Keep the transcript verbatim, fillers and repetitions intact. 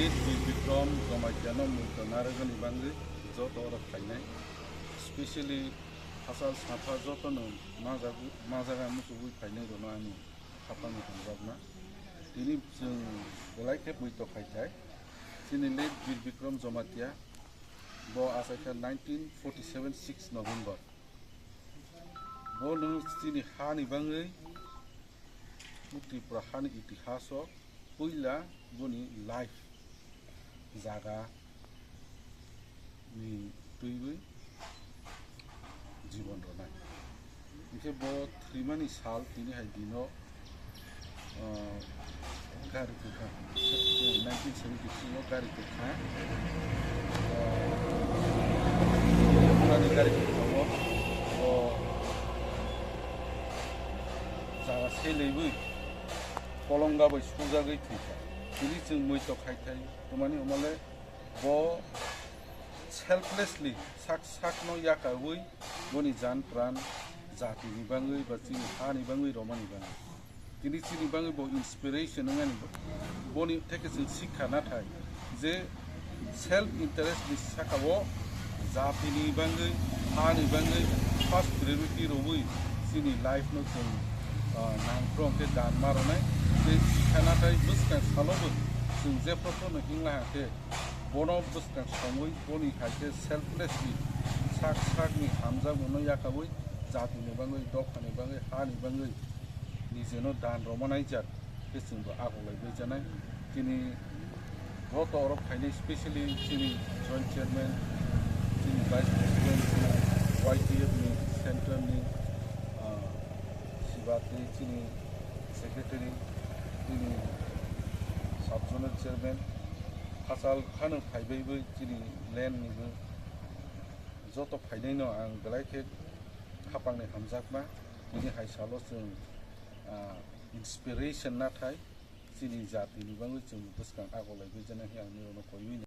Bir Bikram Jamatia no muitu narwgani bangwi joto oro phainai, specially Hachal Satha joto no majak-, majaga muchugwi phainai rwno ani khapangni hamjakma. Tini chwng belai khe muitu khaithai. Chini late Bir Bikram Jamatia bo achaikha nineteen forty seven six November. Bo no chini hani bangwi, bo Tripura hani itihas o puila boni life jaga ni twiwi jibon rwnai. Hinkhe bo thwimani sal tini hai dino, ah, gari kwkha, nineteen seventy three o gari kwkha. Ah, gari kwkha o, o jaga se leibwi kolonga bai sujagwi thwikha. Tini chwng muitu khaithai, twmani omole bo selflessly sak sakno yakaui boni jan pran jatini bangwi ba chini hani bangwi romani bangwi. Tini chini bangwi bo inspiration wngnani bo-, boni theke chwng sikha nathai je self interest ni saka o jatini bangwi hani bangwi first priority rwui chini life no chwng, ah, nangkhrong khe dan ma rwnai. Tei sikha nathai bwskang salo bo chwng jephru phano hingla ha khe bono bwskang songwi boni hai khe selflessly sak sakni hamjakmano yakaui jatini bangwi, dophani bangwi, hani bangwi nijeno dan romanaijak khe chwngbo agoklai baijanai. Chini joto oro phainai, specially chini joint chairman, chini vice president, chini Y T F ni central ni, ah, siba tei chini secretary, chini sub zonal chairman, Hachal phano phaibai bai chini land ni bo joto phainai no ang belai khe khapangni hamjakma. Tini hai salo chwng, ah, inspiration nathai chini jatini bangwi chwng bwskang agoklai baijanai hwnwi ang norokno koiwi.